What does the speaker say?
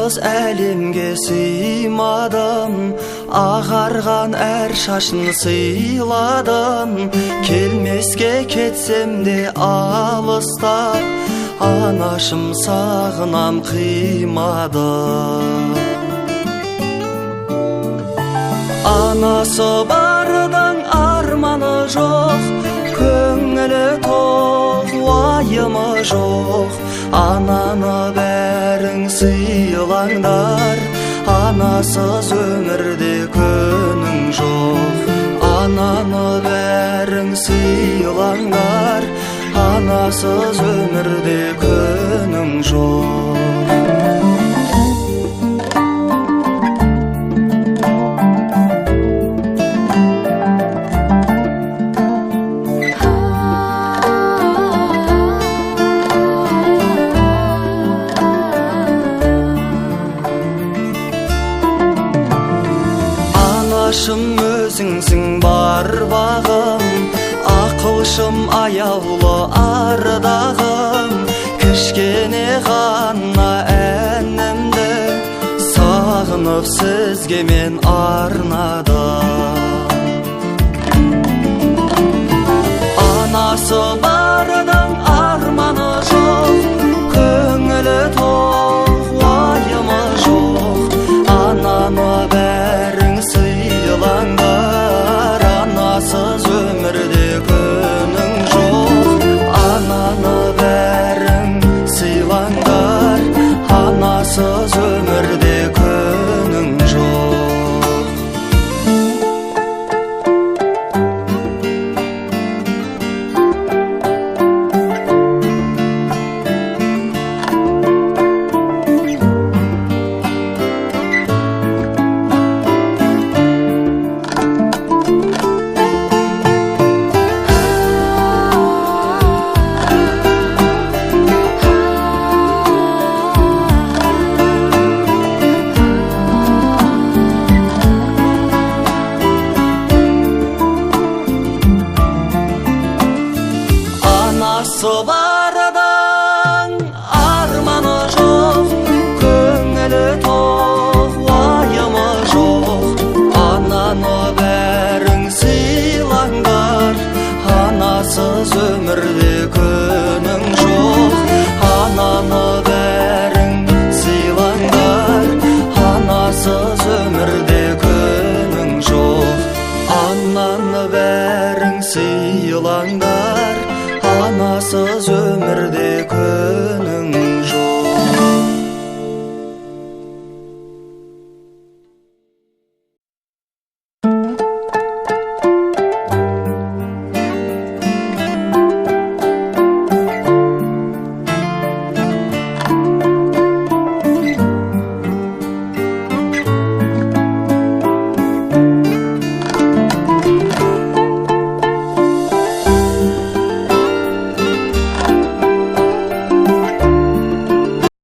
Анасыз әлемге сыймадым, ағарған әр шашын сыйладым. Келмеске кетсем де алыстап, анашым сағынам қимадым. Анасы бардың арманы жоқ, көңілі тоқ, уайымы жоқ. Ананы бәрің сыйлаңдар, анасыз өмірде күнің жоқ. Ананы бәрің сыйлаңдар, анасыз өмірде күнің жоқ. Анашым өзіңсің бар бағым, ақылшым аяулы ардағым. Кішкене ғана әнімді сағынып сізге мен арнадым. Анасы бардың арманы жоқ, көңілі тоқ, уайымы жоқ. Ананы бәрің сыйлаңдар, анасыз өмірде күнің жоқ. Ананы бәрің сыйлаңдар, анасыз өмірде күнің жоқ. Анасы бардың арманы жоқ, көңілі тоқ, уайымы жоқ. Ананы бәрің сыйлаңдар, анасыз өмірде күнің жоқ. Ананы бәрің сыйлаңдар, анасыз өмірде күнің жоқ. Ананы бәрің сыйлаңдар, анасыз өмірде күн